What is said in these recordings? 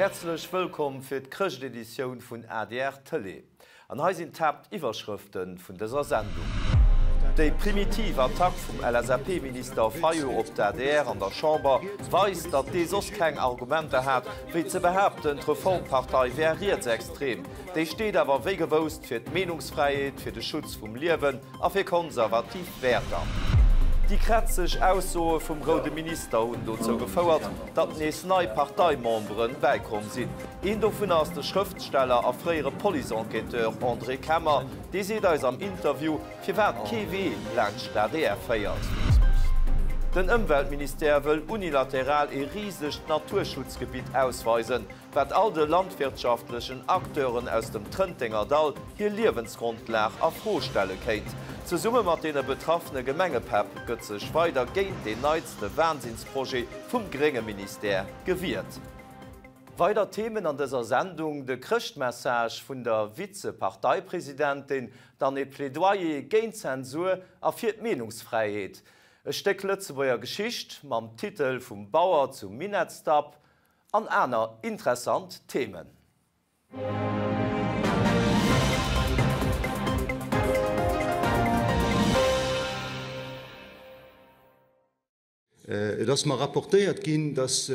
Häerzlech wëllkomm fir d'Chrëschteditioun vun adr Tëlee. An hei sinn d'Haaptiwwerschrëfte vun dëser Sendung. Déi primitiv Attack vum LSAP-Minister Fayot op d'ADR an der Chamber weist, datt dee soss keng Argumenter hat, wéi ze behaapten, d'Reformpartei wär rietsextrem. Déi steet awer wéi gewousst fir d'Meenungsfräiheet, fir de Schutz vum Liewen a fir konservativ Wäerter. Déi krätzeg Aussoe vum roude Minister hunn dozou gefouert, datt nees nei Parteimembere bäikomm sinn. Een dovunner ass de Schrëftsteller a fréiere Police-Enquêteur André Kemmer. Dee seet eis am Interview, firwat kee Wee laanscht d'ADR féiert. Den Ëmweltministère wëll unilateral ee risegt Naturschutzgebitt ausweisen, wat all de landwirtschaftlechen Acteuren aus dem Trëntenger Dall hir Liewensgrondlag a Fro stelle kéint. Zesumme mat deene betraffene Gemengepäpp gëtt sech weider géint deen neitste Wahnsinnsprojet vum grénge Ministère gewiert. Weider Themen an dëser Sendung, de Chrëschtmessage vun der Vize-Parteipresidentin, dann ee Plädoyer géint Zensur a fir d'Meenungsfräiheet, e Stéck Lëtzebuerger Geschicht mam Titel Vum Bauer zum Minettsdapp an aner interessant Themen. Et ass mer rapportéiert ginn, datt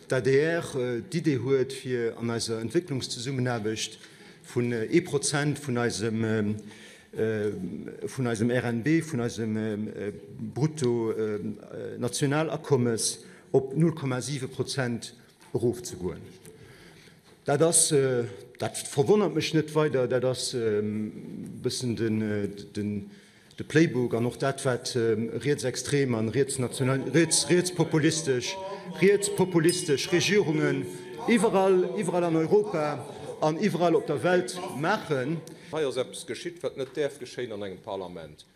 d'ADR d'Idee huet, fir an eiser Entwécklungszesummenaarbecht vun ee Prozent vun eisem vun eisem RNB, vun eisem Bruttonationalakommes op 0,7 Prozent erofzegoen. Dat ass, dat verwonnert mech net weider, dat ass e bëssen den de Playbook an och dat wat rietsextrem an rietsnational, riets, rietspopulistesch, rietspopulistesch Regierungen iwwerall, iwwerall an Europa an iwwerall op der Welt maachen. Hei ass eppes geschitt, wat net däerf geschéien an engem Parlament.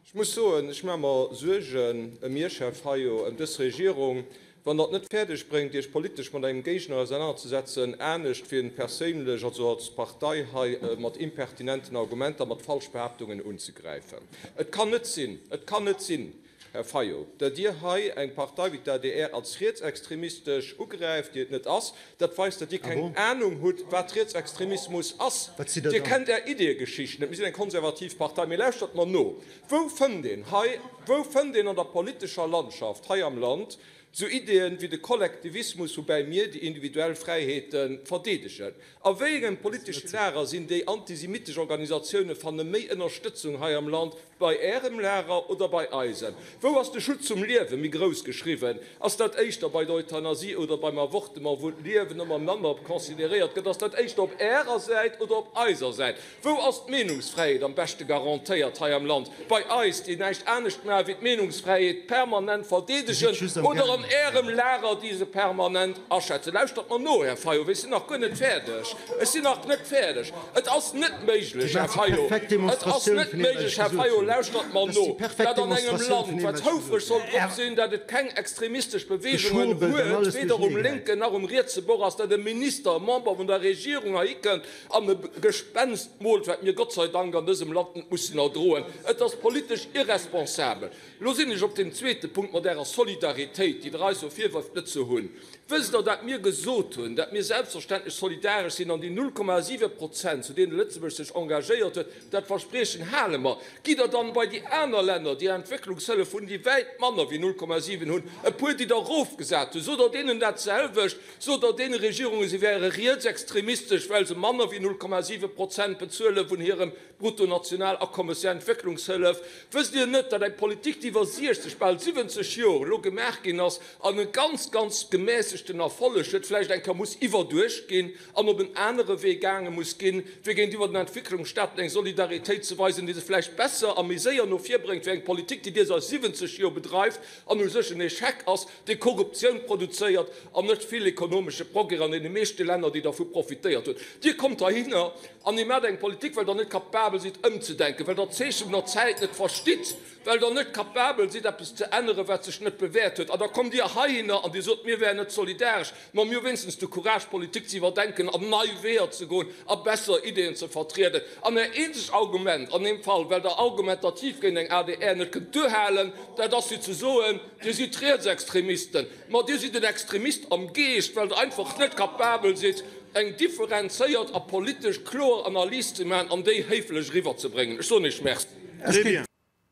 Ech muss soen, ech maache mer Suergen ëm Iech, Här Fayot, ëm dës Regierung, wann Der et net fäerdeg bréngt, Iech politesch mat engem Géigner ausernanerzesetzen, anescht wéi en perséinlech, also als Partei hei mat impertinenten Argumenter, mat Falschbehaaptungen unzegräifen. Et kann net sinn, et kann net sinn, Här Fayot, datt Dir hei eng Partei wéi d'ADR als rietsextremistesch ugräift, déi et net ass. Dat weist, datt Dir keng Anung hutt, wat Rietsextremismus ass. Dir kennt Är Ideeëgeschicht net. Mir sinn eng konservativ Partei. Mee lauschtert mer no, Wou fënnt een hei, wou fënnt een an der politescher Landschaft hei am Land sou Ideeën wéi de Kollektivismus, woubäi mir déi individuell Fräiheete verdeedegen? A wéi engem politesche Lager sinn déi antisemitesch Organisatioune fanne méi Ënnerstëtzung hei am Land, bei Ärem Lager oder bei eisem? Wou ass de Schutz zum Liewe méi grouss geschriwwen? Ass dat éischter bei der Euthanasie oder beim Avortement, wou d'Liewen ëmmer manner consideréiert gëtt? Ass dat éischter op Ärer Säit oder op eiser Säit? Wou ass d'Meenungsfräiheet am beschte garantéiert hei am Land? Bei eis, déi näischt anescht maachen, wéi d'Meenungsfräiheet permanent verdeedegen, oder an Ärem Lager, déi se permanent aschätzen? Lauschtert mer no, Här Fayot, ech sinn nach guer net fäerdeg. Ech sinn nach net fäerdeg. Et ass net méiglech, Här Fayot, et ass net méiglech, Här Fayot, lauschtert mer no, dat an engem Land, wat houfreg soll drop sinn, dat et keng extremistesch Beweegungen huet, weder um lénken nach um rietse Bord, ass, dat e Minister, e Member vun der Regierung heihi kënnt an e Gespenst moolt, wat mir Gott sei Dank an dësem Land net mussen erdroen. Et ass politesch irresponsabel. Elo sinn ech op deem zweete Punkt mat Ärer Solidaritéit, déi Der eis jo virwërft net ze hunn. Wësst Der, dat mir gesot hunn, dat mir selbstverständlech solidaresch sinn an déi 0,7 Prozent, zu deene Lëtzebuerg sech engagéiert huet, dat Verspriechen hale mer. Gitt Der dann bei déi aner Länner, déi Entwécklungshëllef hunn, déi wäit manner wéi 0,7 hunn, e puer, déi Der erofgesat hutt, sot Der deenen dat selwecht? Sot Der deene Regierungen, se wäre rietsextremistesch, well se manner wéi 0,7 Prozent bezuele vun hirem Bruttonationalakommes fir Entwécklungshëllef? Wësst Dir net, datt eng Politik, déi iwwer 60, bal 70 Jor elo gemaach ginn ass an e ganz, ganz gemässegten Erfolleg huet, vläicht eng Kéier muss iwwerduecht ginn an op en anere Wee gaange muss ginn, fir géintiwwer den Entwécklungsstaaten eng Solidaritéit ze weisen, déi se vläicht besser a méi séier no vir bréngt wéi eng Politik, déi Dir säit 70 Jor bedreift an u sech en Echec ass, dee Korruptioun produzéiert an net vill ekonomesche Progrès an deene meeschte Länner, déi dervu profitéiert hunn. Dir kommt heihinner an Dir maacht eng Politik, well Der net kapabel sidd ëmzedenken, well Der d'Zeeche vun der Zäit net verstitt. Well Der net capabel sidd, eppes ze änneren, wat sech net bewäert huet. An da kommt Dir heihinner an Dir sot, mir wären net solidaresch. Ma mir hu wéinstens de Courage, Politik ze iwwerdenken an nei Weeër ze goen a besser Ideeën ze vertrieden. An Är eenzeg Argument an deem Fall, well Der argumentativ géint eng adr net kënnt duerhalen, dat ass fir ze soen, Dir sidd Rietsextremisten. Ma Dir sidd en Extremist am Geescht, well Der einfach net capabel sidd, eng differenzéiert a politesch kloer Analys ze maachen an déi héiflech eriwwerzebréngen. Ech soen Iech Merci.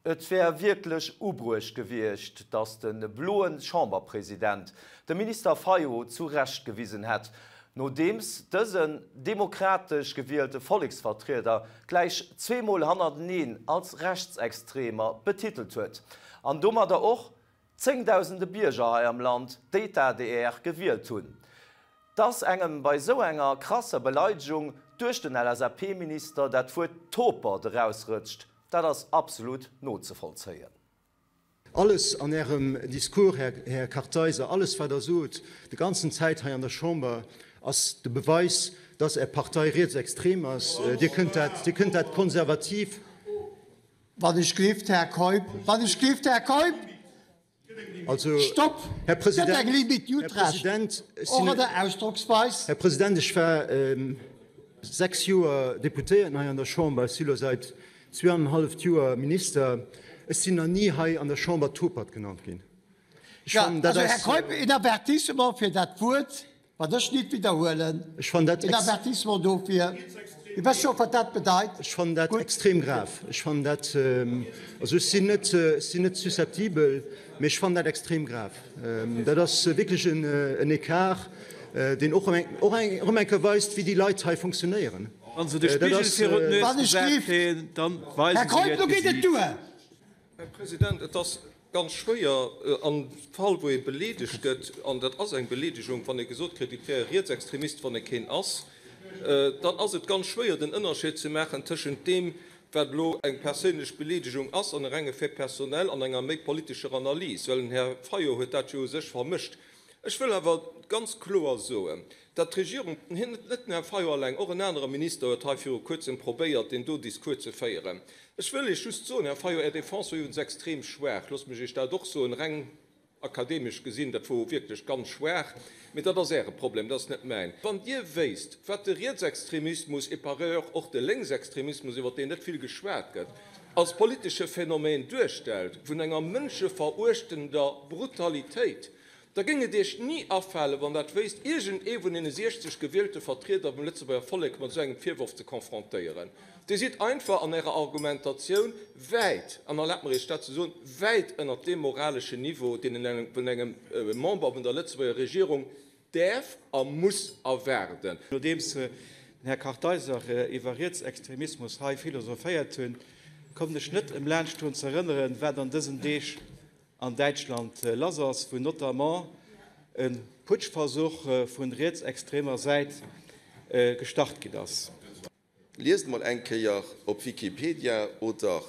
Et wär wierklech ubruecht gewiescht, datt de bloe Chamberpresident de Minister Fayot zu Recht gewisen hätt, nodeems dësen demokratesch gewielte Volleksvertrieder gläich zweemol hannerteneen als Rechtsextremer betitelt huet an domadder och zéngdausende Bierger hei am Land, déi d'ADR gewielt hunn. Dass engem bei esou enger krasser Beleidegung duerch den LSAP-Minister dat Wuert Topert erausrëtscht, dat ass absolut nozevollzéien. Alles an Ärem Discours, Här Kartheiser, alles wat Der sot, déi ganzen Zäit hei an der Chamber, ass de Beweis, dass Är Partei rietsextrem ass. Dir kënnt dat, Dir kënnt dat konservativ. Wann ech gleeft, Här Keup, wann ech gleeft, Här Keup! Also, Stopp! Här Gëtt eng President, Limite, Dir Här hutt Recht, President, ech och sinn, an der Ausdrocksweis. Här President, ech war sechs Joer Deputéierten hei an der Chamber, ech si elo säit zweeanenhalleft Joer Minister. Ech sinn nach ni hei an der Chamber Topert genannt ginn. Ech fannen, dat ass. Also, Här Keup, een Avertissement fir dat Wuert. Wat ech nit widderhuelen. Ech fannen dat Een Avertissement dofir. Dir wësst jo och, wat dat bedeit. Ech fannen dat Gutt. extrem grav. Ech fannen dat, also ech sinn net, ech sinn net susceptibel, mee ech fannen dat extrem grav. Dat ass wierklech en, en Écart, deen och erëm eng, och eng, erëm eng Kéier weist, wéi déi Leit hei funktionéieren. Wa se de Dat Spigel ass. virun d'Nues Wann ech gesat géif. kréien, da Här weise se Keup, hiert lo geet et Gesiicht. duer! Här President, et ass ganz schwéier am Fall, wou ee beleedegt gëtt, an dat ass eng Beleedegung, wann ee gesot kritt, et wär e Rietsextremist, wann e keen ass, dann ass et ganz schwéier, den Ënnerscheed ze maachen tëschent deem, wat elo eng perséinlech Beleedegung ass an e renge Fait personnel an enger méi politescher Analys, well den Här Fayot huet dat jo u sech vermëscht. Ech wëll awer ganz kloer soen, datt d'Regierung, net den Här Fayot alleng, och en anere Minister huet hei viru Kuerzem probéiert, deen do Discours ze féieren. Ech wëll Iech just soen, Här Fayot, Är Defense war iwwregens extrem schwaach, loosst mech Iech dat och soen, reng akademesch gesinn, dat wor wierklech ganz schwaach, mee dat ass Äre Problem, dat ass net mäin. Wann Dir wéisst, wat de Rietsextremismus et par ailleurs och de Lénksextremismus, iwwer deen net vill geschwat gëtt, als politesche Phänomen duerstellt, vun enger mënscheveruechtender Brutalitéit, Da géing et Iech ni afalen, wann dat wéisst, iergend ee vun deene 60 gewielte Vertrieder vum Lëtzebuerger Vollek mat esou engem Virworf ze confrontéieren. Dir sidd einfach an Ärer Argumentatioun wäit, an erlaabt mer Iech dat ze soen, wäit ënnert deem moraleschen Niveau, deen een vun engem Member vun der Lëtzebuerger Regierung däerf a muss erwaarden. Nodeems den Här Kartheiser iwwer Rietsextremismus hei philosophéiert hunn, kommen ech net emlaanscht drun ze erënneren, wat an dësen Deeg an Däitschland lass ass, wou notamment e Putschversuch vu rietsextremer Säit gestart ginn ass. Liest mol eng Kéier op Wikipedia oder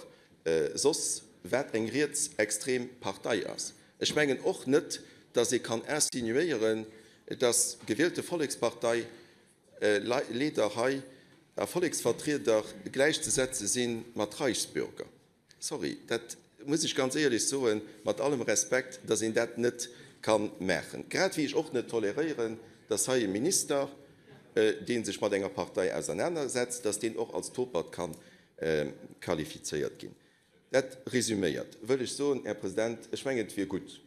soss wat eng rietsextrem Partei ass. Ech mengen och net, dass ee kann insinuéieren, dass gewielte Vollekspartei Leeder hei a Volleksvertrieder gläichzesetze si mat Reichsbürger. Sorry, dat muss ech ganz éierlech soen, mat allem Respekt, dass een dat net ka maachen. Grad wéi ech och net toleréieren, dass hei e Minister, dee sech mat enger Partei ausernanersetzt, dass deen och als Topert ka qualifizéiert ginn. Dat resüméiert wëll ech soen, Här President, ech mengen, et wier gutt,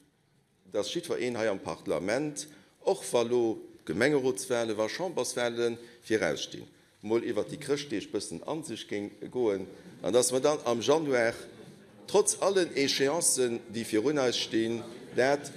dass jiddwer een hei am Parlament, och wa lo Gemengerotswahlen, wa Chamberswahlen virausstinn, mol iwwert déi Chrëschtdeeg bëssen a sech géing goen an dass mer dann am Januar, trotz allen Échéancen, déi virun eis stinn, dat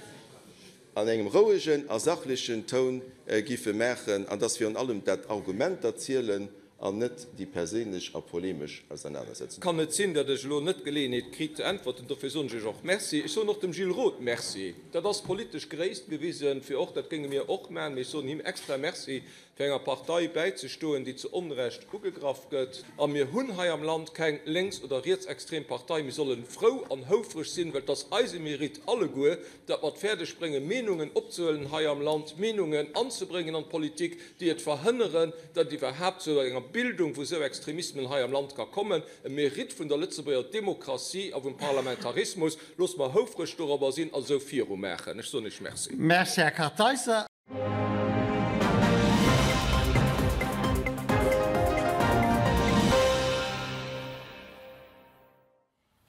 an engem rouegen a sachlechen Toun giffe maachen an dass virun allem dat d'Argumenter zielen an net déi perséinlech a polemesch Ausernanersetzung. Kann net sinn, datt ech elo net d'Geleeënheet kritt ze äntwerten. Dofir soen ech Iech och Merci. Ech soen och dem Gilles Roth Merci. Dat ass politesch Gréisst gewisen, fir och, dat géinge mir och maachen, mee ech soen him extra Merci. Fir enger Partei bäizestoen, déi zu Onrecht ugegraff gëtt. A mir hunn hei am Land keng lénks oder rietsextrem Partei. Mir solle frou an houfreg sinn, well et ass eise Mérite alleguer, datt mer et fäerdeg bréngen, Meenungen opzehuelen hei am Land, Meenungen anzebréngen an d'Politik, déi et verhënneren, datt et iwwerhaapt zu enger Bildung vu sou Extremismen hei am Land ka kommen. E Mérite vun der Lëtzebuerger Demokratie a vum Parlamentarismus. Loosst mer houfreg dorobber sinn a sou virumaachen. Ech soen Iech Merci. Merci, Här Kartheiser.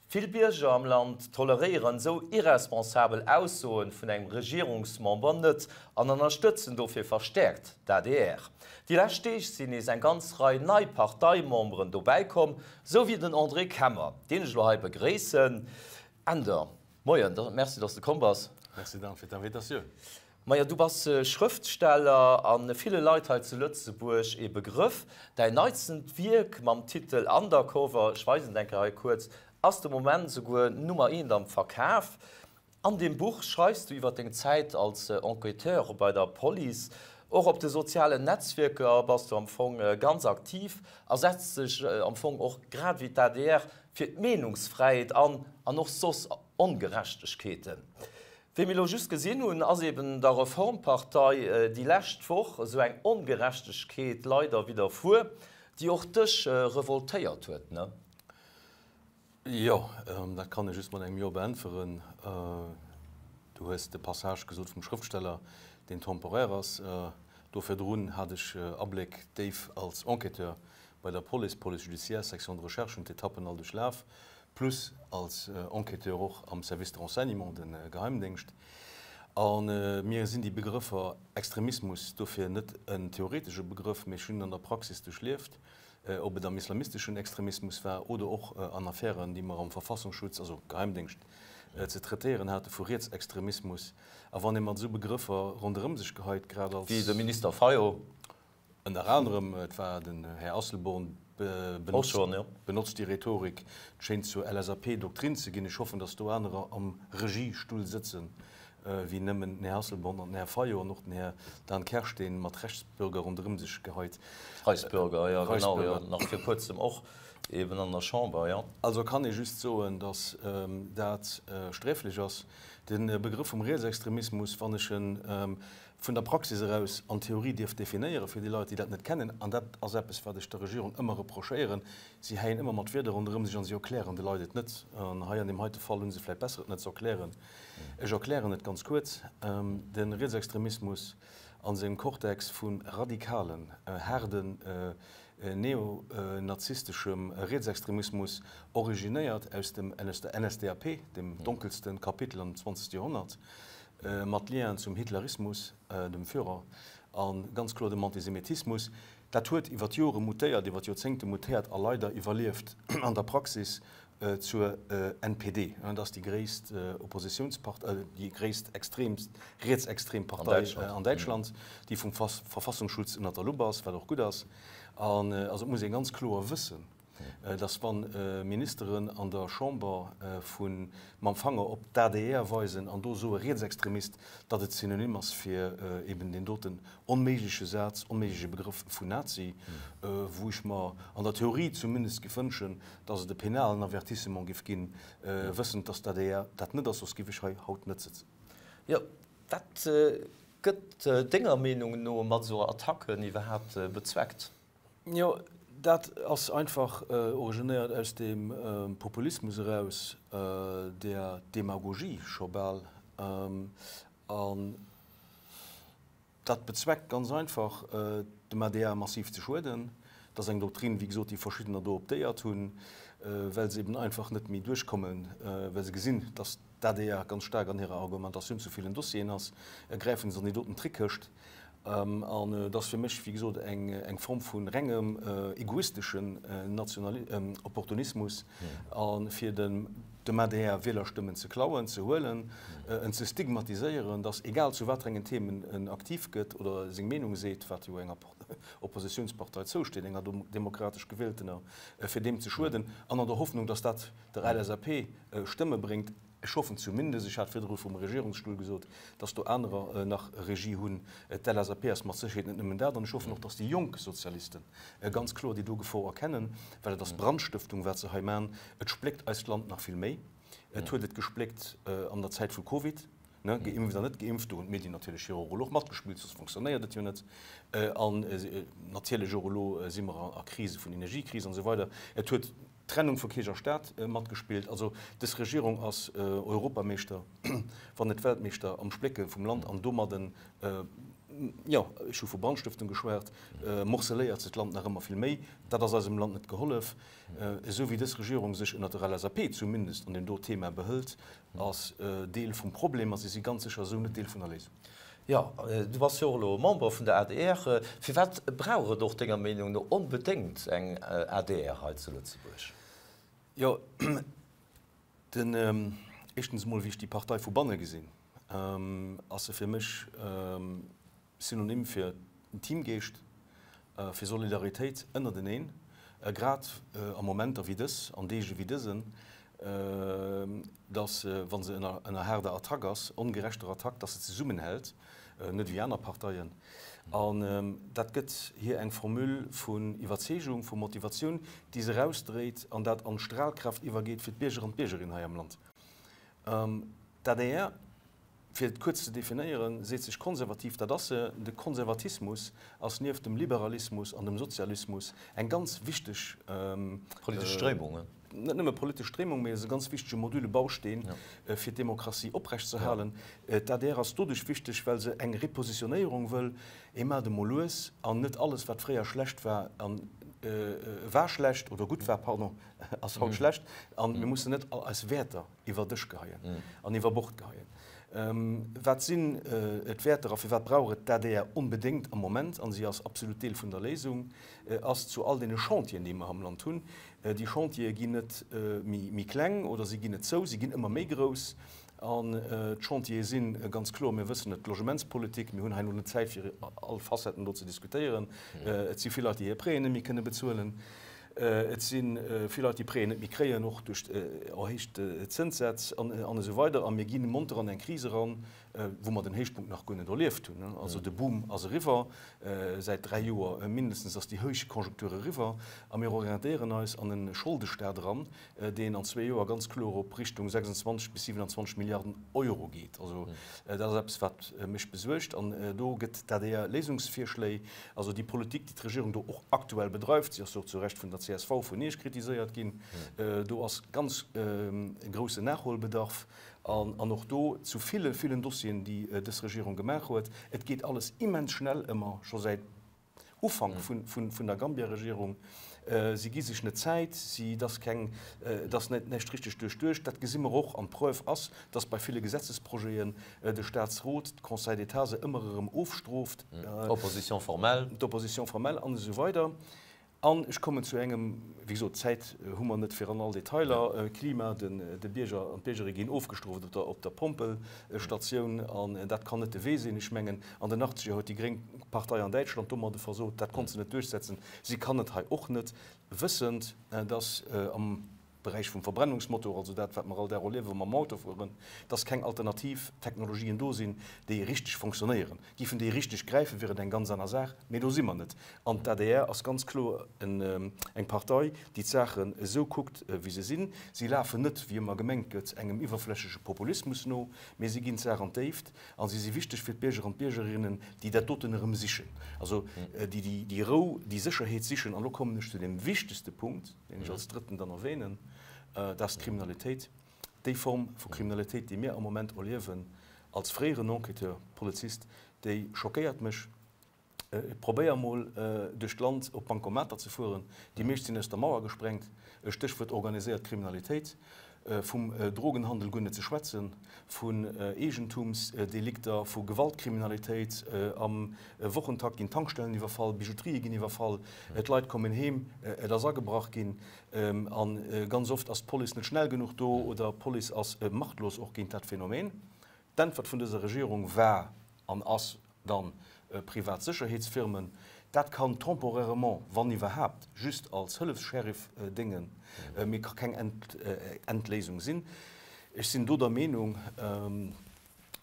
Vill Bierger am Land toleréieren esou irresponsabel Aussoen vun engem Regierungsmember net an ënnerstëtzen dofir verstäerkt d'ADR. Déi lescht Deeg sinn nees eng ganz Rei nei Parteimemberen dobäi komm, esou wéi den André Kemmer, deen ech elo hei begréissen. Änder. Moien, merci dass de komm bass. Merci Dan fir d'Invitatioun. Majo, du bass Schrëftsteller a ville Leit hei zu Lëtzebuerg ee Begrëff. Däin neitstent Wierk mam Titel Undercover, ech weisen et eng Kéier hei kuerz, ass de Moment esouguer Nummer eent am Verkaf. An deem Buch schreifs du iwwer deng Zäit als Enquêteur bei der Police. Och op de sozialen Netzwierker bass du am Fong ganz aktiv a setz dech am Fong och grad ewéi d'ADR fir d'Meenungsfräiheet an, an och soss Ongerechtegkeeten. Wéi mir elo just gesinn hunn, ass eben der Reformpartei déi lescht Woch esou eng Ongerechtegkeet leider widderfuer, déi och dech revoltéiert huet, ne? Jo, dat kann ech just mat engem Jo beäntweren. Du hues de Passage gesot vum Schrëftsteller, deen temporaire ass. Do virdrun hat ech Abléck déif als Enquêteur bei der Police, Police judiciaire, Section de recherche, hunn d'Etappen all duerchlaf, plus als Enquêteur och am Service de renseignement, de Geheimdéngscht. A mir sinn déi Begrëffer Extremismus, dofir net en theoretesche Begrëff, mee ech hunn en an der Praxis duerchlieft, ob et am islamisteschen Extremismus war oder och an Affären, déi mer am Verfassungsschutz, also Geheimdéngscht, ze traitéieren hate vu Rietsextremismus. A wann ee mat esou Begrëffer ronderëm sech geheit, grad als. Wéi de Minister Fayot. Ënner anerem, et war den Här Asselborn, benotzt déi Rhetorik, et schéint zur LSAP-Doktrin ze ginn. Ech hoffen, datt do anerer am Regiestull sëtzen, wéi nëmmen den Här Asselborn an den Här Fayot an och den Här Dan Kersch, dee mat Rechtsbürger ronderëm sech geheit. Reichsbürger, jo genau, jo, nach vir kuerzem och eben an der Chamber, jo. Also kann ee just soen, datt dat sträflech ass. De Begrëff vum Rietsextremismus, wann ech en vun der Praxis eraus an Theorie dierf definéieren, fir déi Leit, déi dat net kennen, an dat ass eppes, wat ech der Regierung ëmmer reprochéieren, si häien ëmmer mat Wierder ronderëm sech an si erklären de Leit et net. An hei an deem heite Fall hu se vläicht besser, et net ze erklären. Ech erklären et ganz kuerz, De Rietsextremismus a sengem Kortex vu radikalen, haarden, neonazisteschem Rietsextremismus originéiert aus dem aus der NSDAP, dem donkelste Kapitel am zwanzegste Joerhonnert, mat Lienen zum Hitlerismus, dem Führer, a ganz kloer dem Antisemitismus. Dat huet iwwer d'Jore mutéiert, iwwer d'Joerzéngte mutéiert a leider iwwerlieft an der Praxis zur NPD. Dat ass déi gréisst Oppositiounspart-, déi gréisst extreemst, rietsextrem Partei an Däitschland, déi vum Verfassungsschutz ënnert der Lupp ass, wat och gutt ass. An also et muss ee ganz kloer wëssen, datt wa Ministeren an der Chamber vu mam Fanger op d'ADR weisen an do soe Rietsextremist, datt et synonym ass fir eben deen doten onméigleche Saz, onméigleche Begrëff vun Nazi, wou ech mer an der Theorie zumindest géif wënschen, datt et e penalen Avertissement géif ginn, wëssend, datt d'ADR dat net ass, soss géif ech hei haut net sëtzen. Jo, wat gëtt denger Meenung no mat esou Attacken iwwerhaapt bezweckt? Jo, dat ass einfach originéiert aus dem Populismus eraus, der Demagogie scho bal. An dat bezweckt ganz einfach, dem ADR massiv ze schueden. Dat ass eng Doktrin, wéi gesot, déi verschiddener do optéiert hunn, well se eben einfach net méi duerchkommen, well se gesinn, datt d'ADR ganz staark an hirer Argumentatioun zu villen Dossieren ass, gräifen se an déi doten Trickkëscht. An et ass fir mech, wéi gesot, eng Form vu rengem egoisteschen Opportunismus, a fir dem adr Wielerstëmmen ze klauen, ze huelen, en ze stigmatiséieren, datt egal zu wat fir engen Themen en aktiv gëtt oder seng Meenung seet, wat jo enger Oppositiounspartei zousteet, enger demokratesch gewieltener, fir deem ze schueden, an an der Hoffnung, datt dat der LSAP Stëmme bréngt. Ech hoffen zumindest, ech hat virdru vum Regierungsstull gesot, dass do anerer nach Regie hunn. D'LSAP ass mat Sécherheet net nëmmen dat. An ech hoffen och, dass déi jonk Sozialiste ganz kloer déi do Gefor erkennen, well et ass Brandstëftung, wat se hei maachen. Et spléckt eist Land nach vill méi. Et huet et gespléckt an der Zäit vu Covid, geimpft an net geimpft. Do hunn d'Medien natierlech hire Rôle och matgespillt, soss fonctionnéiert et jo net. An natierlech och elo si mer a Krise vun Energiekris an esou weider. Et huet d'Trennung vu Kierch a Staat matgespillt. Also dës Regierung ass Europameeschter, wann net Weltmeeschter am Splécke vum Land an domadden, jo, ech hu vu Brandstëftung geschwat, morceléiert se d'Land nach ëmmer vill méi. Dat ass eisem Land net gehollef. Esou wéi dës Regierung sech ënnert der LSAP zumindest an deem do Thema behëlt, ass Deel vum Problem a si si ganz sécher esou net Deel vun der Léisung. Jo, du bass jo och elo Member vun der adr. Firwat brauch et och denger Meenung no onbedéngt eng adr hei zu Lëtzebuerg? Jo, den, éischtens emol, wéi ech déi Partei vu banne gesinn, ass se fir mech Synonym fir Teamgeescht, fir Solidaritéit ënnerteneen, grad a Momenter wéi dës, an Deege wéi dësen, dass, wa se ënner haarder Attack ass, ongerechter Attack, dass se zesummenhält, net wéi aner Parteien. An dat gëtt hir eng Formule vun Iwwerzeegung, vu Motivatioun, déi se erausdréit an dat an Strahlkraft iwwergeet fir d'Bierger an d'Biergerinnen hei am Land. D'adr Fir et kuerz ze definéieren, seet sech konservativ, dat ass se. De Konservatismus ass nieft dem Liberalismus an dem Sozialismus eng ganz wichteg. Politesch Stréimung. Net nëmme politesch Stréimung, mee ass e ganz wichtege Module, Bausteen, fir d'Demokratie oprechtzehalen. D'adr ass doduerch wichteg, well se eng Repositionéierung wëll, Ee maacht emol lues an net alles, wat fréier schlecht war, war schlecht, oder gutt war, pardon, ass haut schlecht. A mir mussen net all eis Wäerter iwwer Dësch geheien an iwwer Bord geheien. Wat sinn d'Wäerter a firwat brauch et d'ADR onbedéngt am Moment, an si ass absolut Deel vun der Léisung, ass zu all deene Chantieren, déi mer am Land hunn. Déi Chantiere ginn net méi kleng oder si ginn net zou, si ginn ëmmer méi grouss. An d'Chantiere si ganz kloer, mir wëssen et, d'Logementspolitik, mir hunn hei elo net Zäit fir all Facetten do ze diskutéieren. Et si vill Leit, déi hir Prêten net méi kënne bezuelen. Et si vill Leit, déi Prêten net méi kréien, och duerch erhéicht Zënssätz an esou weider. A mir gi monter an eng Kris eran, wou mer den Héichpunkt nach guer net erlieft hunn. Also de Boom ass eriwwer, säit 3 Joer mindestens ass déi Héichkonjunktur eriwwer a mir orientéieren eis an e Scholdestaat eran, deen an zwee Joer ganz kloer op Richtung 26 bis 27 Milliarden Euro geet. Also dat ass eppes, wat mech besuergt. An do gëtt d'ADR Léisungsvirschléi. Also déi Politik, déi d'Regierung do och aktuell bedreift, si ass jo och zu Recht vun der csv, vun Iech kritiséiert ginn, do ass ganz groussen Nachholbedarf. An och do zu ville, villen Dossieren, déi dës Regierung gemaach huet. Et geet alles immens schnell ëmmer, scho säit Ufank vun der Gambia-Regierung. Si gi sech net Zäit, si, et ass keng, et ass net näischt richteg duerchduecht. Dat gesi mer och an d'Preuve ass, dass bei ville Gesetzesprojeten de Staatsrot, de Conseil d'État se ëmmer erëm ofstrooft. D'Opposition formelle. D'Opposition formelle an esou weider. An ech kommen zu engem, wéi gesot, Zäit hu mer net fir an all Detailer, Klima, de Bierger an d'Biergere ginn ofgestrooft op der Pompelstatioun an dat kann net de Wee sinn. Ech mengen, an den Achtzeger huet déi gréng Partei an Däitschland domadde versot, dat konnt se net duerchsetzen, si kann et hei och net, wëssend, dass am Beräich vum Verbrennungsmotor, also dat, wat mer all Dag erliewen, wa mer mam Auto fueren, dass keng alternativ Technologien do sinn, déi richteg fonctionnéieren. Giffen déi richteg gräifen, wier et eng ganz aner Saach, mee do si mer net. An d'ADR ass ganz kloer eng Partei, déi d'Saachen esou kuckt, wéi se sinn. Si lafen net, wéi ëmmer gemengt gëtt, engem iwwerflächleche Populismus no, mee si ginn d'Saach an d'Déift a si si wichteg fir d'Bierger an d'Biergerinnen, déi dat doten erëm sichen, also déi déi Rou, déi Sécherheet sichen. An elo kommen ech zu deem wichtegste Punkt, deen ech als drëtten dann erwähnen, dat ass d'Kriminalitéit. Déi Form vu Kriminalitéit, déi mir am Moment erliewen, als fréieren Enquêteur, Polizist, déi schockéiert mech. Probéier mol duerch d'Land op Bancomater ze fueren, déi meescht sinn aus der Mauer gesprengt, Stéchwuert organiséiert Kriminalitéit. Vum Drogenhandel guer net ze schwätzen, vun Eegentumsdelikter, vu Gewaltkriminalitéit. Am Wochentakt ginn Tankstellen iwwerfall, Bijouterië ginn iwwerfall, d'Leit kommen heem, et ass agebrach ginn. A ganz oft ass d'Police net schnell genuch do oder d'Police ass machtlos och géint dat Phänomen. D'Äntwert vun dëser Regierung war an ass dann privat Sécherheetsfirmen. Dat kann temporairement, wann iwwerhaapt, just als Hëllefs-Sheriff déngen, mee ka keng Endléisung sinn. Ech sinn do der Meenung,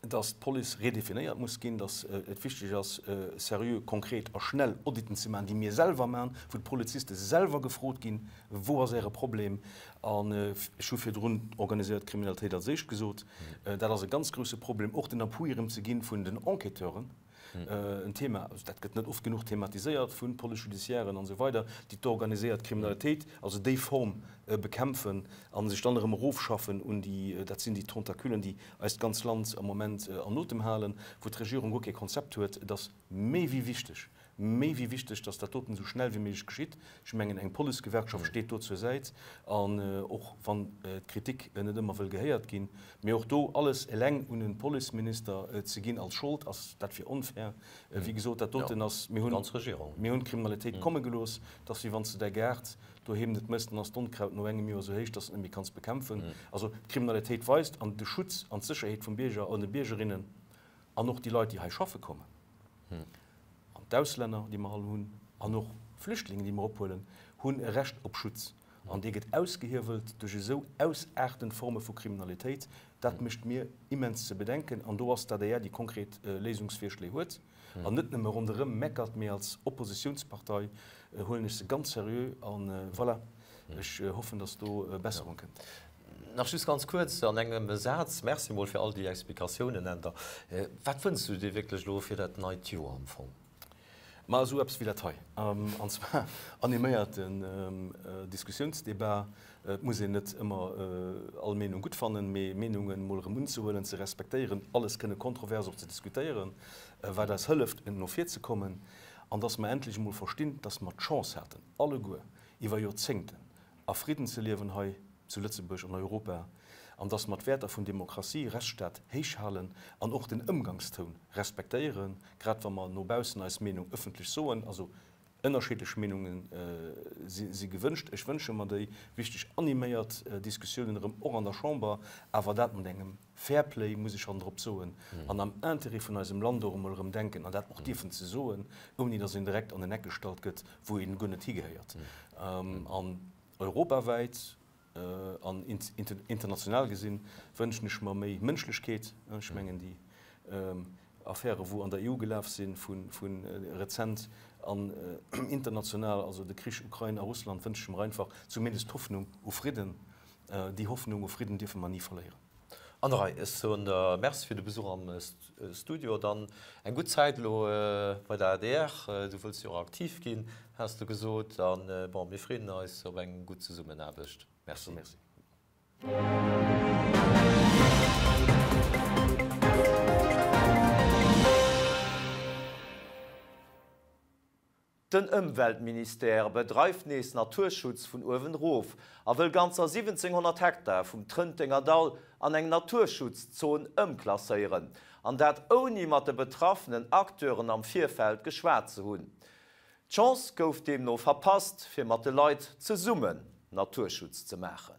dass d'Police redefinéiert muss ginn, dass et wichteg ass, seriö, konkret a schnell Auditen ze maachen, déi mir selwer maachen, wou d'Poliziste selwer gefrot ginn, Wou ass Äre Problem? An ech hu virdrun organiséiert Kriminalitéit als éischt gesot. Dat ass e ganz grouse Problem, och den Appui erëm ze ginn vun den Enquêteuren. En Thema, also dat gëtt net oft genuch thematiséiert, vun Police judiciairen an esou weider, déi d'organiséiert Kriminalitéit, also déi Form bekämpfen a sech dann erëm erofschaffen un déi, dat sinn déi Tentaculen, déi eist ganz Land am Moment an Otem halen, wou d'Regierung guer kee Konzept huet. Et ass méi wéi wichteg, méi wéi wichteg, dass dat doten esou schnell wéi méiglech geschitt. Ech mengen, eng Policegewerkschaft steet do zur Säit, an och wann d'Kritik net ëmmer wëll gehéiert ginn, mee och do alles eleng un e Policeminister ze ginn als Schold, ass, dat wier onfair. Wéi gesot, dat doten ass, mir hunn, mir hunn d'Kriminalitéit komme gelooss. Et ass wéi wann s de däi Gaart doheem net mëss, dann ass d'Onkraut no engem Joer esou héich, dass s de et net méi kanns bekämpfen. Also d'Kriminalitéit weist, an de Schutz an d'Sécherheet vum Bierger an de Biergerinnen an och déi Leit, déi hei schaffe kommen, an d'Auslänner, déi mer all hunn, an och Flüchtlingen, déi mer ophuelen, hunn e Recht op Schutz. An dee gëtt ausgehiewelt duerch esou ausaartend Forme vu Kriminalitéit. Dat mécht mir immens ze bedenken. An do ass d'ADR, déi konkret Léisungsvirschléi huet an net nëmme ronderëm meckert, mee als Oppositiounspartei huelen ech se ganz seriö. A voilà, ech hoffen, datt do Besserung kënnt. Nach just ganz kuerz an engem Saz, Merci mol fir all déi Explikatiounen, Änder. Wat wënschs du dir wierklech elo fir dat neit Joer am Fong? Ma esou eppes wéi dat hei, an zwar animéierten Diskussiounsdebat. Et muss een net ëmmer all Meenung gutt fannen, mee Meenungen mol erëm unzehuelen, ze respektéieren, alles kënne kontrovers och ze diskutéieren, wat eis hëlleft no vir ze kommen, an dass mer endlech emol verstinn, dass mer d'Chance haten, alleguer iwwer Joerzéngten a Fridden ze liewen hei zu Lëtzebuerg an Europa, an dass mer d'Wäerter vun Demokratie, Rechtsstaat héich halen an och den Ëmgangstoun respektéieren, grad wa mer no baussen eis Meenung ëffentlech soen. Also ënnerschiddlech Meenunge si gewënscht, ech wënsche mer déi wichteg animéiert Diskussiounen erëm och an der Chamber, awer dat mat engem Fairplay, muss ech hannendrop soen, an am Intérêt vun eisem Land och emol erëm denken an dat och dierfen ze soen, ouni datt een direkt an en Eck gestallt gëtt, wou een guer net higehéiert. An europawäit an international gesinn wënschen ech mer méi Mënschlechkeet. Ech mengen déi Affäre wou an der EU gelaf sinn, vu rezent an international, also de Krich Ukrain a Russland, wënsche ech mer einfach zumindest d'Hoffnung u Fridden. Déi Hoffnung u Fridden dierfe mer ni verléieren. An der Rei. Ech soen der Merci fir de Besuch am Studio. Dann eng gutt Zäit elo bei der adr. Du wëlls jo och aktiv ginn, has de gesot. An bon, mir freeën eis op eng gutt Zesummenaarbecht. Merci. Merci. Den Ëmweltministère bedreift nees Naturschutz vun uewen erof a wëll ganzer 1700 Hektar vum Trëntenger Dall an eng Naturschutzzon ëmklasséieren. An dat ouni mat de betraffenen Acteuren am Virfeld geschwat ze hunn. D'Chance gouf deemno verpasst, fir mat de Leit zesummen Naturschutz ze maachen.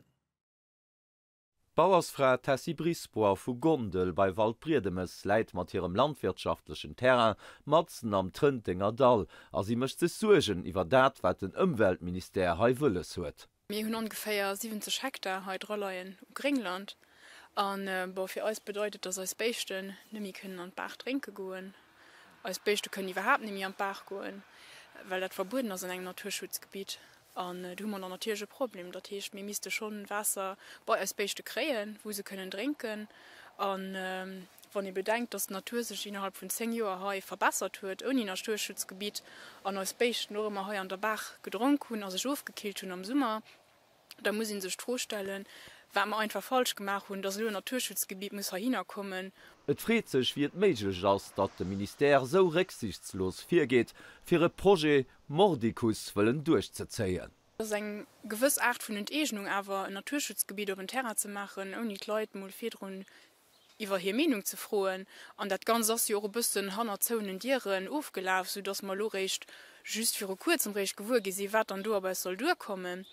D'Bauersfra Tessy Brisbois vu Gondel bei Waldbriedemes läit mat hirem landwirtschaftlechen Terrain matzen am Trëntenger Dall a si mécht sech Suergen iwwer dat, wat den Ëmweltministère hei wëlles huet. Mir hunn ongeféier 70 Hektar hei dra leien u Gréngland an bon, fir eis bedeit et, dass eis Béischten net méi kënnen an d'Baach drénke goen. Eis Béischte kënnen iwwerhaapt net méi an d'Baach goen, well dat verbueden ass an engem Naturschutzgebitt. An do hu mer dann natierlech e Problem. Dat heescht, mir misste schonn Waasser bei eis Béischte kréien, wou se kënnen drénken. A wann ee bedenkt, dass d'Natur sech innerhalb vun 10 Joer hei verbessert huet, ouni Naturschutzgebitt, an eis Béischten och ëmmer hei an der Baach gedronk hunn a sech ofgekillt hunn am Summer, da muss ee sech d'Fro stellen, wat mer einfach falsch gemaach hunn, dass elo en Naturschutzgebitt muss heihinner kommen. Et freet sech, wéi et méiglech ass, datt de Ministère esou récksichtslos virgeet, fir e Projet mordicus wëllen duerchzezéien. Et ass eng gewëss Aart vun Enteegnung awer, en Naturschutzgebitt op en Terrain ze maachen, ouni d'Leit mol virdrun iwwer hir Meenung ze froen. An dat Ganzt ass jo och e bëssen hanner zouenen Dieren ofgelaf, soudass mer elo réischt just viru kuerzem réischt gewuer gi sinn, wat dann do op eis soll duerkommen.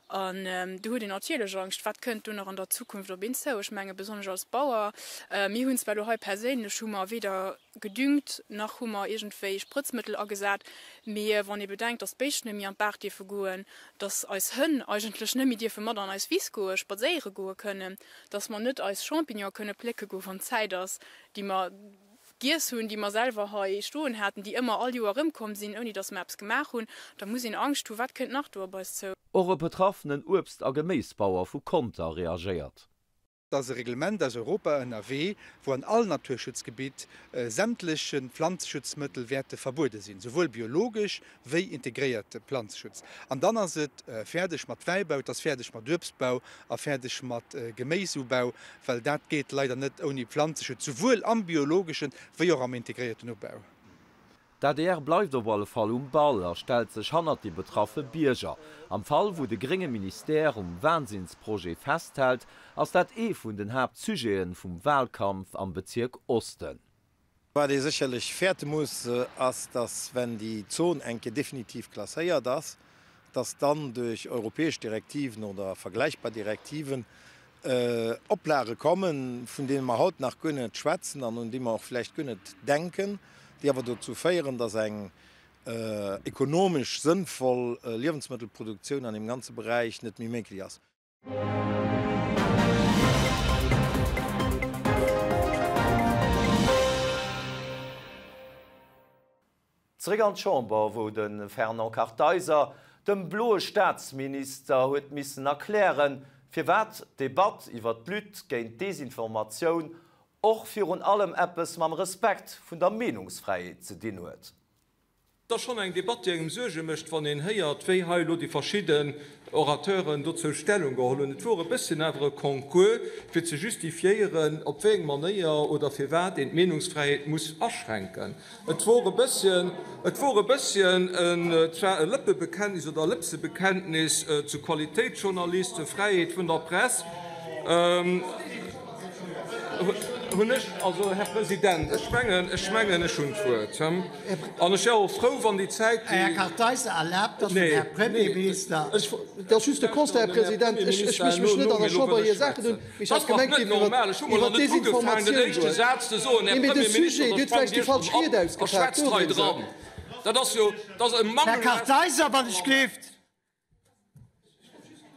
An do huet een natierlech Angscht, wat kënnt do nach an der Zukunft op een zou. Ech menge besonnesch als Bauer, mir hunn zwar elo hei perséinlech hu mer weder gedüngt nach hu mer iergendwéi Sprëtzmëttel agesat, mee wann ee bedenkt, datt d'Béischten net méi an d'Baach dierfe goen, datt eis Hënn eigentlech net méi dierfe mat an eis Wiss goe spadséiere goe kënnen, datt mer net eis Champignonen kënne plécke goen, wann Zäit ass, déi mer giess hunn, déi mer selwer hei stoen haten, déi ëmmer all Joer erëmkomm sinn, ouni datt mer eppes gemaach hunn, da muss een Angscht hunn, wat kënnt nach do op eis zou. Och e betraffenen Uebst a Geméisbauer vu Conter reagéiert. Et ass e Reglement aus Europa ënnerwee, wou an all Naturschutzgebitt sämtleche Pflanzeschutzmëttel wäerte verbuede sinn, souwuel biologesch wéi integréierte Planzeschutz. An dann ass et fäerdeg mat Wäibau, et ass fäerdeg mat Uebstbau a fäerdeg mat Geméisubau, well dat geet leider net ouni Planzeschutz, souwuel am biologeschen wéi och am integréierten Ubau. D'adr bleift op alle Fall um Ball a stellt sech hannert déi betraffe Bierger. Am Fall wou de grénge Ministère um Wahnsinnsprojet festhält, ass dat ee vun den Haaptsujete vum Wahlkampf am Bezierk Osten. Wat ee sécherlech fäerte muss, ass, dass, wenn déi Zon eng Kéier definitiv klasséiert ass, dass dann duerch europäesch Direktiven oder vergläichbar Direktiven Oplage kommen, vun deene mer haut nach guer net schwätzen an un déi mer och vläicht guer net denken, déi awer dozou féieren, dass eng ekonomesch sënnvoll Liewensmëttelproduktioun an deem ganze Beräich net méi méiglech ass. Zeréck an d'Chamber, wou de Fernand Kartheiser dem bloe Staatsminister huet missen erklären, firwat d'Debatt iwwer d'Lutte géint d'Desinformatioun och virun allem eppes mam Respekt vun der Meenungsfräiheet ze dinn huet. Et ass schonn eng Debatt, déi engem Suerge mécht, wann een héiert, wéi hei elo déi verschidden Orateuren dozou Stellung geholl hunn. Et wor e bësschen awer e Concours, fir ze justifiéieren, op wéi eng Manéier oder firwat een d'Meenungsfräiheet muss aschränken. Et wor e bësschen, et wor e bësschen en, zwar e Lëppebekenntnis oder e Lëpsebekenntnis zu Qualitéitsjournalisten, Fräiheet vun der Press. Hunn ech, also, Här President, ech mengen, ech mengen, ech hunn d'Wuert. An ech wär och frou, wann déi Zäit, déi. Här Kartheiser, erlaabt, datt den Här Premierminister. Et ass just e Constat, Här President, ech misch mech net an der Chamber hir Saachen un, mee ech hat gemengt, géif iwwer d'Desinformatioun goen. Nee, mee de Sujet, Dir hutt vläicht déi falsch Ried ausgepaakt, dorëms et. Här Kartheiser, wann ech gleeft.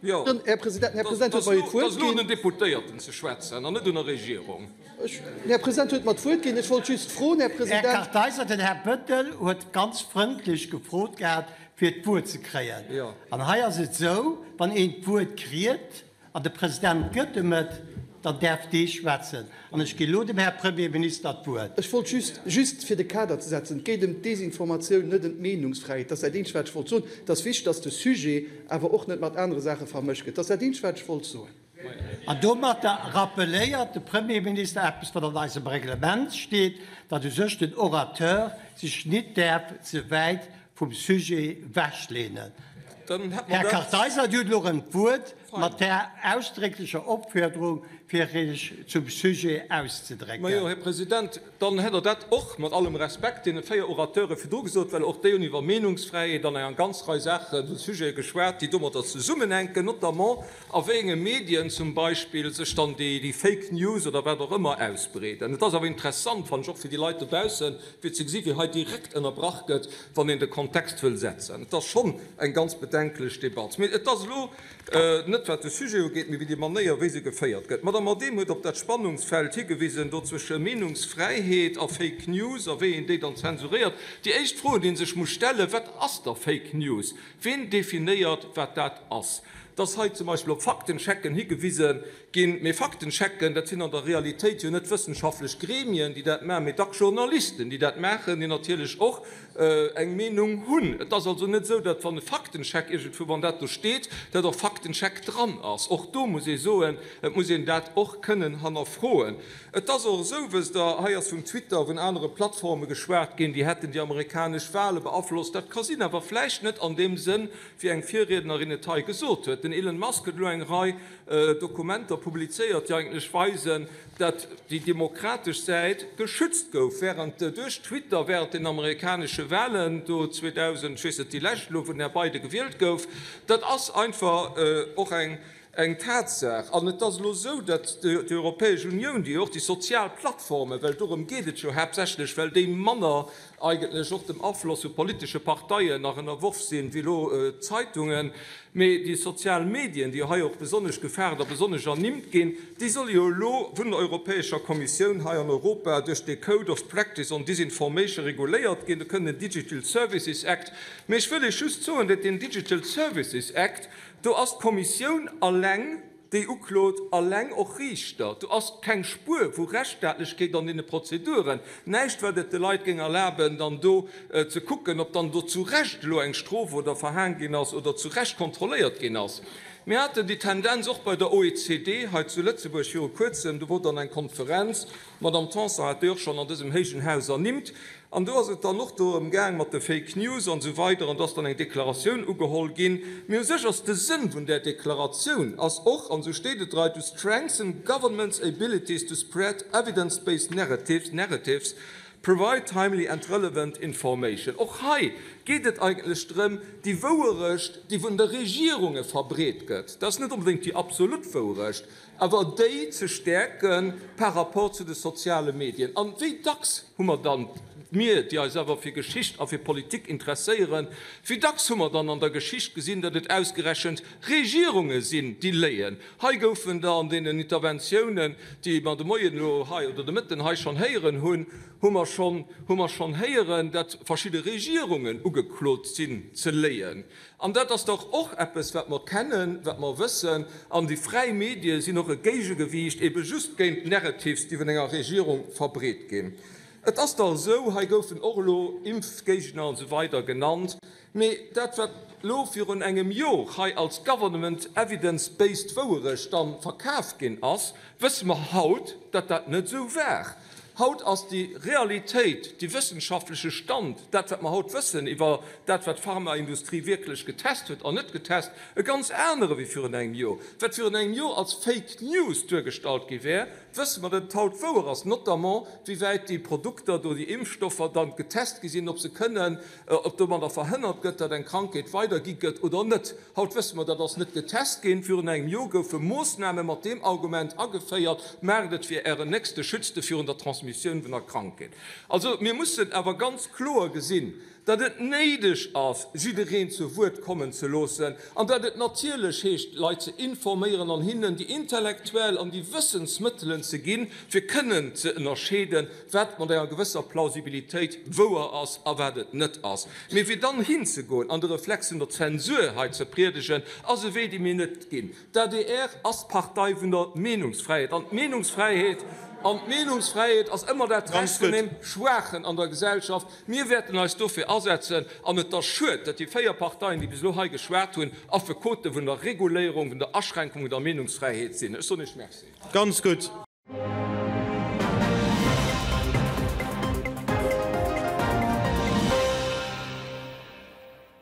Jo, Här President, den Här President huet mer jo d'Wuert ginn. Et ass elo un den Deputéierten ze schwätzen an net un der Regierung. Den Här President huet mer d'Wuert ginn. Ech wollt just froen, Här President. Här Kartheiser, den Här Bettel huet ganz frëndlech gefrot gehat, fir d'Wuert ze kréien. An hei ass et esou, Wann een d'Wuert kritt an de President gëtt em et, dann däerf dee schwätzen. An ech ginn elo dem Här Premierminister d'Wuert. Ech wollt just, just fir de Kader ze setzen, et geet ëm d'Desinformatioun, net ëm d'Meenungsfräiheet. Dat ass dat eenzegt, wat ech wollt soen. Et ass wichteg, dass de Sujet awer och net mat anere Saache vermëscht gëtt. Dat ass dat eenzegt, wat ech wollt soen. An domatter rappeléiert de Premierminister eppes, wat an eisem Reglement steet, datt u sech den Orateur sech nit däerf ze wäit vum Sujet ewechlehnen. Här Kartheiser, Dir hutt elo erëm d'Wuert mat där ausdrécklecher Opfuerderung, fir Iech zum Sujet auszedrécken. Majo, Här President, dann hätt Der dat och, mat allem Respekt, deene 4 Orateure virdru gesot, well och déi hunn iwwer Meenungsfräiheet an eng ganz Rei Saachen, Sujete geschwat, déi domadder zesummenhänken, notamment a wéi enge Medien zum Beispill sech dann déi Fake News oder wat och ëmmer ausbreeden. Et ass awer interessant, fannen ech, och fir déi Leit dobaussen, fir ze gesi wéi hei direkt ënnerbrach gëtt, wann een de Kontext wëll setzen. Et ass schonn eng ganz bedenklech Debatt. Mee et ass elo net wat de Sujet ugeet, mee wéi déi Manéier wéi se geféiert gëtt. D'Madame Adehm huet op dat Spannungsfeld higewisen do zwësche Meenungsfräiheet a Fake News a wéi een déi dann zensuréiert. Déi éischt Froen, déi ee sech muss stellen, Wat ass da Fake News? Ween definéiert wat dat ass? Et ass hei zum Beispill op Faktenchecken higewise Ginn. Mee Faktenchecken, dat sinn an der Realitéit jo net wëssenschaftlech Gremien, déi dat maachen, mee dacks Journalisten, déi dat maachen, déi natierlech och eng Meenung hunn. Et ass also net esou, datt wann e Faktencheck iergendwou, wann dat do steet, datt och Faktencheck dran ass. Och do muss ee soen, et muss een dat och kënnen hannerfroen. Et ass och esou, wësst Der, hei ass vun Twitter, vun anere Plattforme geschwat ginn, déi hätten déi amerikanesch Wahle beaflosst. Dat ka sinn, awer vläicht net an deem Sënn, wéi eng Virriednerin et hei gesot huet. Den Elon Musk huet elo eng Rei Dokumenter. publizéiert, déi eigentlech weisen, datt déi demokratesch Säit geschützt gouf während, duerch Twitter während den amerikanesche Wahlen do 2000, ech weess net, déi lescht elo, wou den Här Biden gewielt gouf. Dat ass einfach och eng Eng Tatsaach. An et ass elo esou, datt déi Europäesch Unioun, déi och déi sozial Plattformen, well dorëm geet et jo haaptsächlech, well déi manner eigentlech och dem Afloss vu politesche Parteien nach ënnerworf sinn, wéi elo d'Zeitungen, mee déi sozial Medien, déi jo hei och besonnesch gefaart a besonnesch ernimmt ginn, déi solle jo elo vun der Europäescher Kommissioun hei an Europa duerch dee Code of Practice on Disinformation reguléiert ginn. Do kënnt en Digital Services Act. Mee ech wëll Iech just soen, datt deen Digital Services Act, Do ass d'Kommissioun alleng, déi uklot, alleng och Riichter. Do ass keng Spuer vu Rechtsstaatlechkeet an deene Prozeduren, näischt, wat et de Leit géing erlaben, dann do ze kucken, ob dann do zu Recht elo eng Strof oder verhaang ginn ass oder zu Recht kontrolléiert ginn ass. Mir haten déi Tendenz och bei der OECD hei zu Lëtzebuerg viru Kuerzem. Do wor dann eng Konferenz, D'Madame Tanson hat déi och schonn an dësem héijen Haus ernimmt. An do ass et dann och dorëm gaang mat de Fake News an esou weider an do ass dann eng Deklaratioun ugeholl ginn. Mee u sech ass de Sënn vun där Deklaratioun ass och, an esou steet et hei, to strengthen governments' abilities to spread evidence-based narratives, narratives, provide timely and relevant information. Och hei geet et eigentlech drëm, déi Wouerecht, déi vun de Regierunge verbreet gëtt, dat ass net onbedéngt déi absolut Wouerecht, awer déi ze stäerke par rapport zu de soziale Medien. An wéi dacks hu mer dann, mir, déi eis awer fir Geschicht a fir Politik interesséieren, wéi dacks hu mer dann an der Geschicht gesinn, datt et ausgerechent Regierunge sinn, déi léien? Hei goufen der an deenen Interventiounen, déi mer de Moien elo hei oder de Mëtten hei schonn héieren hunn, hu mer schonn, hu mer schonn héieren, datt verschidde Regierungen ugeklot sinn ze léien. An dat ass dach och eppes, wat mer kennen, wat mer wëssen. An déi fräi Medie sinn och e Géigegewiicht ebe just géint Narratives, déi vun enger Regierung verbreet ginn. Et ass dach esou, hei goufen och elo Impfgéigner an esou weider genannt, mee dat, wat elo virun engem Jor hei als government evidence-based Wouerecht dann verkaf ginn ass, wësse mer haut, datt dat net esou war. Haut ass déi Realitéit, dee wëssenschaftleche Stand, dat wat mer haut wëssen iwwer dat wat d'Pharmaindustrie wierklech getest huet an net getest, e ganz anere wéi virun engem Jor. Wat virun engem Jor als Fake News duergestallt gi wär, wësse mer, datt et haut wouer ass, notamment wéi wäit déi Produkter do, déi Impfstoffer dann getest gi sinn, ob se kënnen, ob domadder verhënnert gëtt, datt eng Krankheet weidergi gëtt oder net. Haut wësse mer, dat ass net getest ginn. Virun engem Jor goufe Moossname mat deem Argument ageféiert, Maacht et fir Ären Nächste, schützt e virun der Transmissioun vun der Krankheet. Also, mir mussen awer ganz kloer gesinn, datt et néideg ass, jiddereen zu Wuert kommen ze loossen an datt et natierlech heescht, d'Leit ze informéieren an hinnen déi intellektuell an déi Wëssensmëttelen ze ginn, fir kënnen ze ënnerscheeden, wat mat enger gewësser Plausibilitéit wouer ass a wat et net ass. Mee fir dann hinzegoen an de Reflex vun der Zensur hei ze priedegen, ass e Wee, dee mir net ginn. D'adr ass d'Partei vun der Meenungsfräiheet an d'Meenungsfräiheet, an d'Meenungsfräiheet ass ëmmer dat Recht vun deem Schwaachen an der Gesellschaft. Mir wäerten eis dofir asetzen an et ass schued, datt déi 4 Parteien, déi bis elo hei geschwat hunn, Affekote vun der Reguléierung, vun der Aschränkung vun der Meenungsfräiheet sinn. Ech soen Iech Merci. Ganz gutt.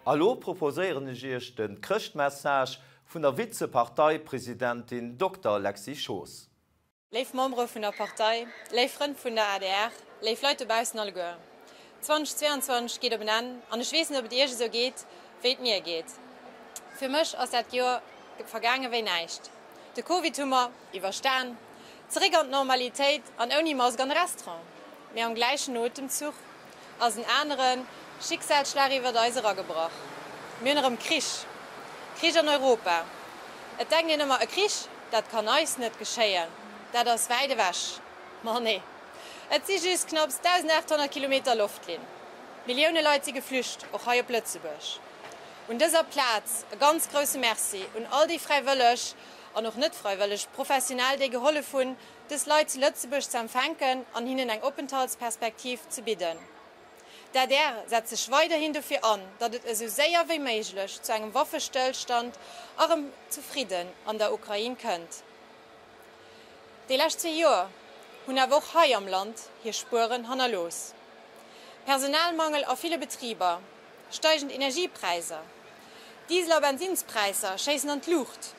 A lo proposéieren ech Iech de Chrëschtmessage vun der Vizeparteipresidentin Dokter Lexy Schoos. Léif Membere vun der Partei, léif Frënn vun der adr, léif Leit dobaussen alleguer. 2022 geet op en Enn an ech weess net ob et Iech esou geet wéi et mir geet. Fir mech ass dat Joer vergaange wéi näischt. De Covid hu mer iwwerstan, zeréck an d'Normalitéit an ouni Mask an de Restaurant. Mee am gläichen Otemzuch ass en anere Schicksalsschlag iwwert eis eragebrach. Mir hunn erëm Krich. Krich an Europa. Et denkt een ëmmer, e Krich, dat kann eis net geschéien, dat ass wäit ewech. Ma nee, et si just knapps 1.800 Kilometer Loftlinn. Millioune Leit si geflücht, och hei op Lëtzebuerg. Un dëser Plaz e ganz grousse Merci un all déi Fräiwëlleg an och net fräiwëlleg Professionell, déi gehollef hunn, dës Leit zu Lëtzebuerg ze empfänken an hinnen eng Openthaltsperspektiv ze bidden. D'adr setzt sech weiderhin dofir an, datt et esou séier wéi méiglech zu engem Waffestëllstand a rëm zu Fridden an der Ukrain kënnt. Déi lescht zwee Joer hunn awer och hei am Land hir Spueren hannerlooss. Personalmangel a ville Betriber, steigend Energiepräisser, Diesel a Bensinnspräisser schéissen an d'Luucht.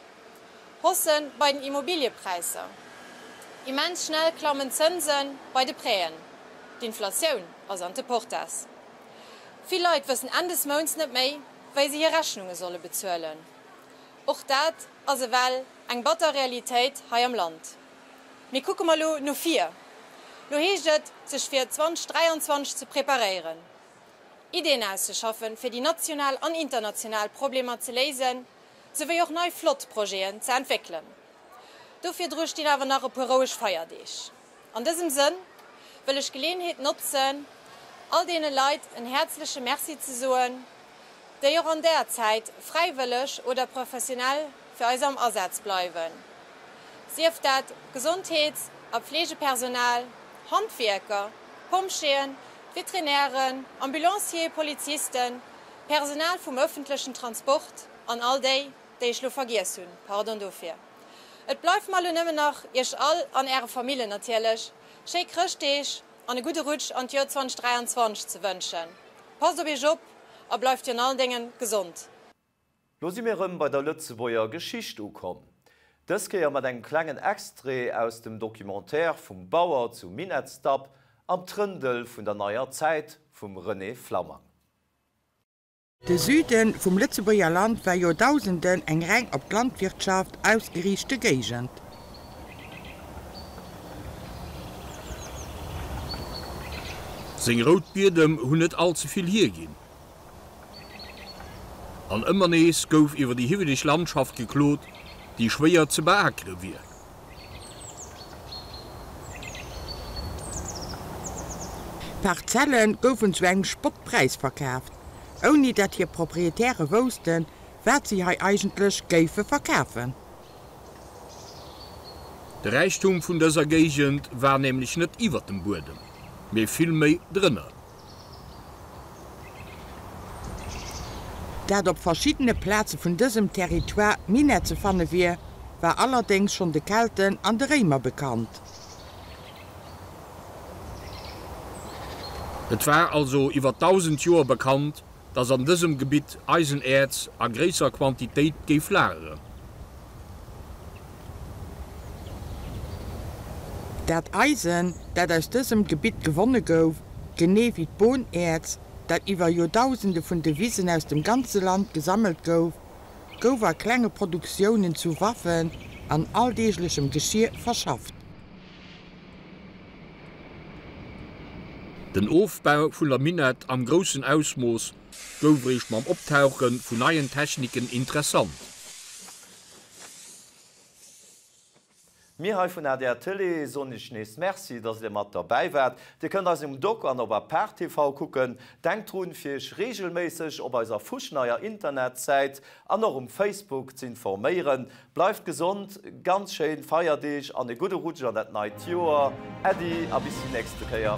Hausse bei den Immobiliëpräisser, immens schnell klammen d'Zënse bei de Prêten, d'Inflatioun ass ante portas. Vill Leit wëssen Enn des Mounts net méi, wéi se hir Rechnunge solle bezuelen. Och dat ass ewell eng batter Realitéit hei am Land. Mee kucke mer lo no vir. Lo heescht et, sech fir 2023 ze preparéieren, Ideen auszeschaffen, fir déi national an international Problemer ze léisen, souwéi och nei flott Projeten ze entwéckelen. Do virdru stinn awer nach e puer roueg Feierdeeg. An dësem Sënn wëll ech d'Geleenheet notzen, all deene Leit en häerzleche Merci ze soen, déi och an där Zäit fräiwëlleg oder professionell fir eis am Asaz bleiwen, sief dat Gesondheets a Pflegepersonal, Handwierker, Pompjeeën, Veterinären, Ambulancier, Polizisten, Personal vum ëffentlechen Transport an all déi, déi ech lo vergiess hunn, pardon dofir. Et bleift mer lo nëmmen nach, Iech all an Äre Famillen natierlech schéi Chrëschtdeeg an e gudde Rutsch an d'Joer 2023 ze wënschen. Passt op Iech op a bleift virun allen Déngen gesond. Lo si mir rëm bei der Lëtzebuerger Geschicht ukomm. Dës Kéier mat engem klengen Extrait aus dem Documentaire Vum Bauer zum Minettsdapp am Trëndel vun der neier Zäit vum René Flammang. De Süde vum Lëtzebuerger Land war Joerdausenden eng reng op d'Landwirtschaft ausgeriichte Géigend. Seng rout Biedem hunn net all ze vill hierginn. An ëmmer nees gouf iwwer déi hiwweleg Landschaft geklot, déi schwéier ze beakere wier. D'Parzelle goufen zu engem Spottpräis verkaaft, ouni dat hir Proprietäre woussten, wat si hei eigentlech géife verkafen. De Räichtum vun dëser Géigend war nämlech net iwwer dem Buedem, mee vill méi drënner. Dat op verschiddene Plaze vun dësem Territoire Minett ze fanne wier, war allerdéngs schonn de Kelten an de Réimer bekannt. Et war also iwwer 1.000 Joer bekannt, dass an dësem Gebitt Eisenäerz a gréisser Quantitéit géif lageren. Dat Eisen, dat aus dësem Gebitt gewonne gouf, genee wéi d'Bohnäerz, dat iwwer Joerdausende vun de Wisen aus dem ganze Land gesammelt gouf, gouf a klenge Produktiounen zu Waffen an alldeeglechem Geschir verschafft. Den Ofbau vun der Minett am groussen Ausmooss gouf eréischt mam Optauche vun neien Techniken interessant. Mir hei vun adr Télé soen iech nees Merci, dass dir mat derbäi waart. Dir kënnt eis um Doc an op Apart TV kucken. Denkt drun, fir iech reegelméisseg op eiser fuschneier Internetsäit an och um Facebook z'informéieren. Bleift gesond, ganz schéin Feierdeeg an e gudde Rutsch an dat neit Joer. Äddi a bis déi nächste Kéier.